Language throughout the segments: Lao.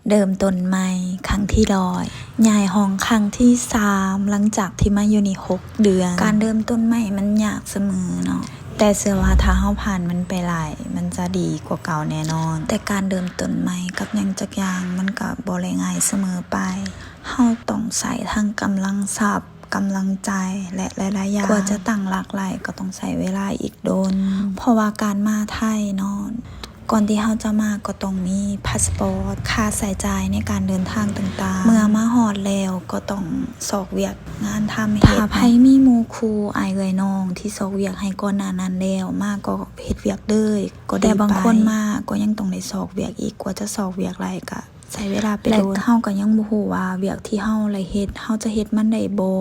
ເລີ່ມຕົ້ນໃໝ່ຄັ້ງທີຮ້ອຍ ຍ້າຍຫ້ອງຄັ້ງທີສາມ ຫຼັງຈາກທີ່ມາຢູ່ນີ້ຫົກເດືອນ. ການເລີ່ມຕົ້ນໃໝ່ມັນຍາກສະເໝີເນາະ, ແຕ່ເຊື່ອວ່າຖ້າເຮົາຜ່ານມັນໄປໄດ້ ມັນຈະດີກວ່າເກົ່າແນ່ນອນ. ແຕ່ການເລີ່ມຕົ້ນໃໝ່ກັບຫຍັງຈັກຢ່າງ ມັນກະບໍ່ໄດ້ງ່າຍສະເໝີໄປ. ເຮົາຕ້ອງໃຊ້ທັງກຳລັງຊັບ, ກຳລັງໃຈ ແລະ ຫຼາຍໆຢ່າງ. ກວ່າຈະຕັ້ງຫຼັກໄດ້ກໍຕ້ອງໃຊ້ເວລາອີກດົນ, ເພາະວ່າການມາໄທເນາະ, ກ່ອນທີ່ເຮົາຈະມາກໍຕ້ອງມີພາສປອດ, ຄ່າໃຊ້ຈ່າຍໃນການເດີນທາງຕ່າງໆ. ເມື່ອມາຮອດແລ້ວກໍຕ້ອງຊອກວຽກງານທຳເຮັດ. ຖ້າໃຜມີໝູ່ຄູ່ ອ້າຍເອື້ອຍນ້ອງທີ່ຊອກວຽກໃຫ້ກ່ອນໜ້ານັ້ນແລ້ວ, ມາກໍເຮັດວຽກເລີຍກໍດີໄປ. ແຕ່ບາງຄົນມາກໍຍັງຕ້ອງໄດ້ຊອກວຽກອີກ, ກວ່າຈະຊອກວຽກໄດ້ກໍ ໃຊ້ເວລາໄປ ແລະ ດົນ. ເຮົາກໍຍັງບໍ່ຮູ້ວ່າວຽກທີ່ເຮົາໄດ້ເຮັດ ເຮົາຈະເຮັດມັນໄດ້ບໍ່,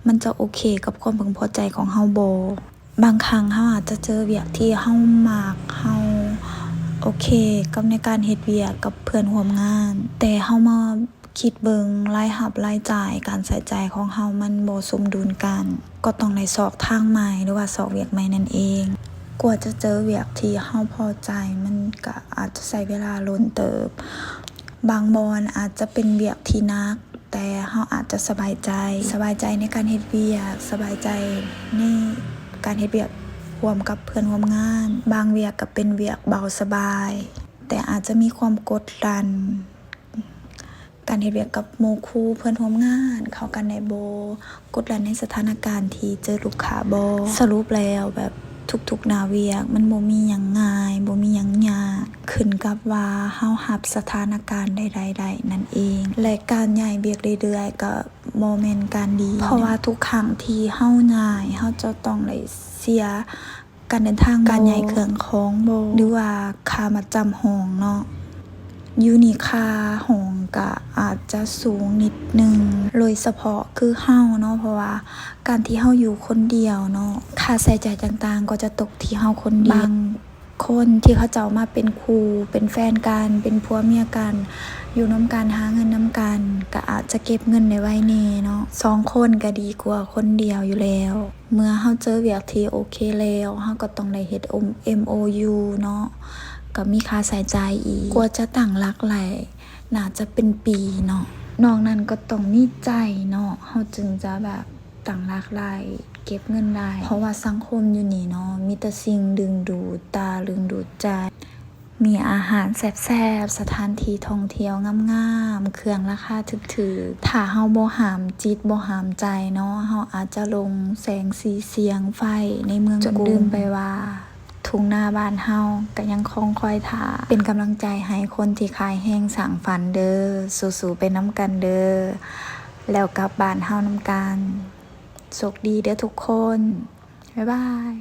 ມັນຈະໂອເຄກັບຄວາມເພິ່ງພໍໃຈຂອງເຮົາບໍ່. ບາງຄັ້ງເຮົາອາດຈະເຈີວຽກທີ່ເຮົາມັກ, ເຮົາໂອເຄກັບໃນການເຮັດວຽກກັບເພື່ອນຮ່ວມງານ, ແຕ່ເຮົາມາຄິດເບິ່ງລາຍຮັບລາຍຈ່າຍ, ການໃຊ້ຈ່າຍຂອງເຮົາມັນບໍ່ສົມດຸນກັນ, ກໍຕ້ອງໄດ້ຊອກທາງໃໝ່ ຫຼືວ່າຊອກວຽກໃໝ່ນັ້ນເອງ. ກວ່າຈະເຈີວຽກທີ່ເຮົາພໍໃຈ ມັນກະອາດຈະໃຊ້ເວລາດົນເຕີບ. ບາງບ່ອນອາດຈະເປັນວຽກທີ່ໜັກ, ແຕ່ເຮົາອາດຈະສະບາຍໃຈ, ສະບາຍໃຈໃນການເຮັດວຽກ, ສະບາຍໃຈໃນການເຮັດວຽກຮ່ວມກັບເພື່ອນຮ່ວມງານ. ບາງວຽກກໍເປັນວຽກເບົາສະບາຍ, ແຕ່ອາດຈະມີຄວາມກົດດັນ. ການເຮັດວຽກກັບໝູ່ຄູ່ເພື່ອນຮ່ວມງານເຂົ້າກັນໄດ້ບໍ່? ກົດດັນໃນສະຖານະການທີ່ເຈີລູກຄ້າບໍ່? ສະຫຼຸບແລ້ວ ແບບ ທຸກໆໜ້າວຽກມັນບໍ່ມີຫຍັງງ່າຍ, ບໍ່ມີຫຍັງຍາກ, ຂຶ້ນກັບວ່າເຮົາຮັບສະຖານະການໃດໆໄດ້ນັ້ນເອງ. ແລະ ການຍ້າຍວຽກເລື້ອຍໆກໍບໍ່ແມ່ນການດີ, ເພາະວ່າທຸກຄັ້ງທີ່ເຮົາຍ້າຍ ເຮົາຈະຕ້ອງໄດ້ເສຍ ການເດີນທາງບໍ່? ການຍ້າຍເຄື່ອງຂອງບໍ່? ຫຼືວ່າຄ່າມັດຈຳຫ້ອງເນາະ, ຢູ່ນີ້ຄ່າຫ້ອງກະອາດຈະສູງນິດໜຶ່ງ, ໂດຍສະເພາະຄືເຮົາເນາະ, ເພາະວ່າການທີ່ເຮົາຢູ່ຄົນດຽວເນາະ, ຄ່າໃຊ້ຈ່າຍຕ່າງໆກໍຈະຕົກທີ່ເຮົາຄົນດຽວ. ບາງຄົນທີ່ເຂົາເຈົ້າມາເປັນຄູ່ ເປັນແຟນກັນ ເປັນຜົວເມຍກັນ ຢູ່ນຳກັນ ຫາເງິນນຳກັນ ກະອາດຈະເກັບເງິນໄດ້ໄວແດ່ເນາະ, ສອງຄົນກະດີກວ່າຄົນດຽວຢູ່ແລ້ວ. ເມື່ອເຮົາເຈີວຽກທີ່ໂອເຄແລ້ວ ເຮົາກໍຕ້ອງໄດ້ເຮັດ ເອັມໂອຢູ ເນາະ, ກໍມີຄ່າໃຊ້ຈ່າຍອີກ. ກວ່າຈະຕັ້ງຫຼັກໄດ້ ໜ້າຈະເປັນປີເນາະ. ນອກນັ້ນກໍຕ້ອງມີໃຈເນາະ, ເຮົາຈຶ່ງຈະແບບຕັ້ງຫຼັກໄດ້ ເກັບເງິນໄດ້, ເພາະວ່າສັງຄົມຢູ່ນີ້ເນາະ ມີແຕ່ສິ່ງດຶງດູດຕາ ດຶງດູດໃຈ. ມີອາຫານແຊບໆ, ສະຖານທີ່ທ່ອງທ່ຽວງາມໆ, ເຄື່ອງລາຄາຖືກໆ. ຖ້າເຮົາບໍ່ຫ້າມຈິດ ບໍ່ຫ້າມໃຈເນາະ, ເຮົາອາດຈະຫຼົງແສງສີສຽງໄຟໃນເມືອງກຸງ ຈົນລືມໄປວ່າ ທົ່ງນາບ້ານເຮົາກໍຍັງຄົງຄອຍຖ້າ. ເປັນກຳລັງໃຈໃຫ້ຄົນທີ່ຂາຍແຮງສ້າງຝັນເດີ້, ສູ້ໆໄປນຳກັນເດີ້, ແລ້ວກັບບ້ານເຮົານຳກັນ. ໂຊກດີເດີ້ທຸກຄົນ, ບາຍບາຍ.